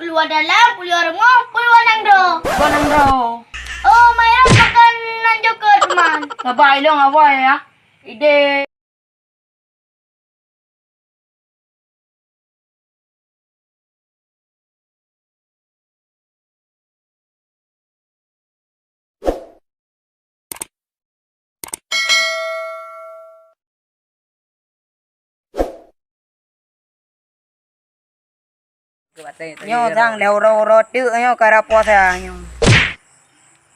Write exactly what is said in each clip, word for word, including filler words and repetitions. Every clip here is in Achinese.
Luwa dalam, luwa rumoh, luwa nanggroe. Luwa nanggroe. Oh, maya makan nan joker teman. Sabar ilong awai ya. Ide. Nyoe sang lheuh uroe-uroe teuk nyoe ka rap puasa nyoe.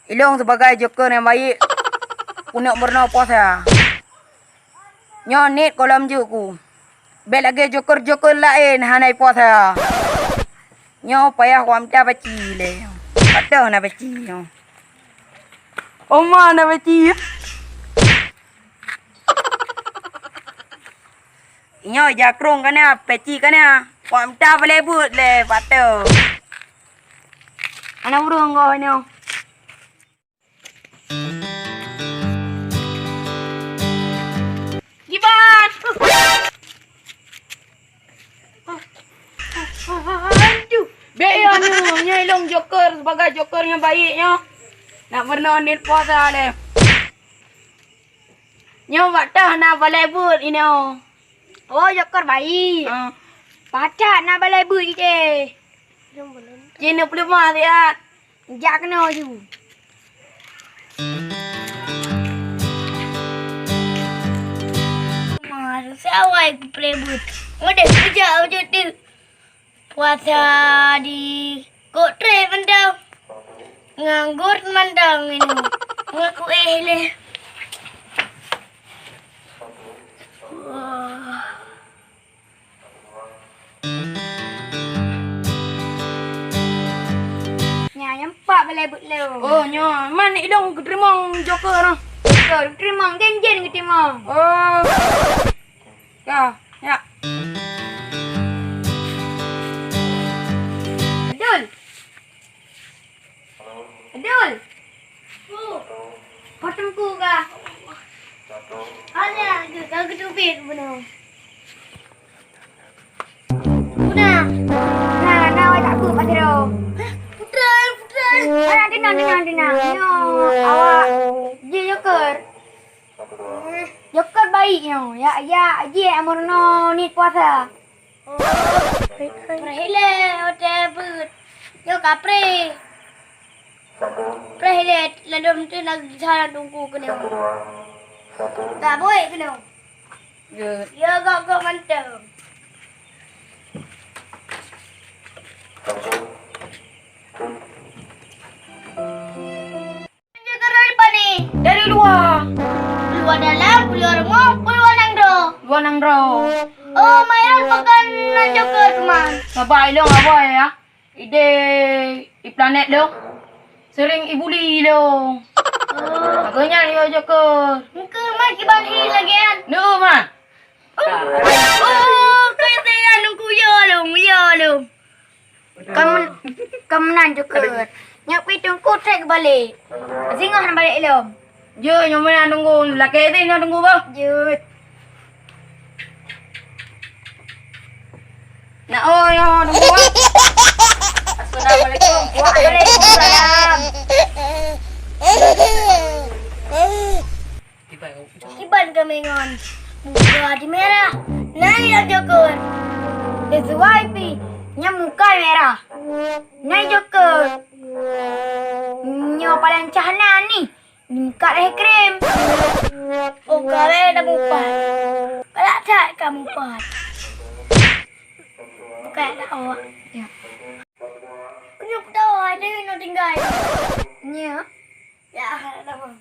Ilong sibagai joker nyang baik, keuneuk meurunoe puasa. Nyoe niet gohlom jeuet ku. Bék lagée joker-joker laén hana ipuasa. Nyoe payah wamta baci lé. Patoh na baci nyoe. Oma na baci. Nyoe jakrong kana, peci kana. Wamta boleh buet lé patoh. Ana ureuëng goh nyoe. Jiban! Aduh, bék ya nyoe, nyoe ilong joker, sibagai joker nyang baik nyoe. Nak meurunoe niet puasa lé. Nyoe bak tah na balai buet inoe. Oh, joker baik. Ah. Pacak na balai buet ide. Cina peuleumoh siat. Jak keunoe ju. Masa awai ku peuleubuet. Udeh kejak ujud tu. Puasa di kok treh mantong. Nganggur mantong ini. Ngaku eh leh. Wah. Nyan, nyan empat balai buet lé. Oh, nyoe. Man idong geuteurimong joker noh. Joker geuteurimong, jen-jen geuteurimong. Oh. Ya, ya. Betul. Adul! Potong ku ka. Hanya ke ka keutubit bunoe. Buna. Nah, nah, awak tak buka pasti tu. Putra, putra. Nah, tenang, tenang, tenang. Nyoe, awak. Dia joker. Joker baik nyoe. Ya, ya, dia amono niet puasa. Preh ilée watée beuet. Nyoe ka preh. Preh ilée ladom teuh na geusalah teungku keunoe. Ka buet keunoe. Geuet. Ya gok-gok mantong. Dari luwa. Luwa dalam, luwa rumoh, luwa nanggroe. Luwa nanggroe. Oh, maya pakon nan joker teuma. Saba ilong awai ya. Ide i planet lo. Sering ibuli lo. Oh. Aku nyan yo joker. Engke mat kiban hi lagi an. Nu ma. Oh, kau itu ya nunggu yo lo, yo lo. Kam-, kamenan joker. Nyak pi teungku trek balik. Singoh na balik lom. Jeuet, nyoe meunan tunggu. Lakée teuh nyoe tunggu boh. Jeuet. Nak oh nyoe tunggu boh. Assalamualaikum. Waalaikumsalam. Kiban kami ngon muka di merah. Nai lam joker. Sesuai pi. Nyan muka merah. Nai joker. Nyoe palan cahna ni. Ningkat eh krim. Oh, kare dah mupat. Kalak that ka mupat. Bukan dah awak. Ya. Kena tahu ada yang tinggal. Nya. Ya, ada apa?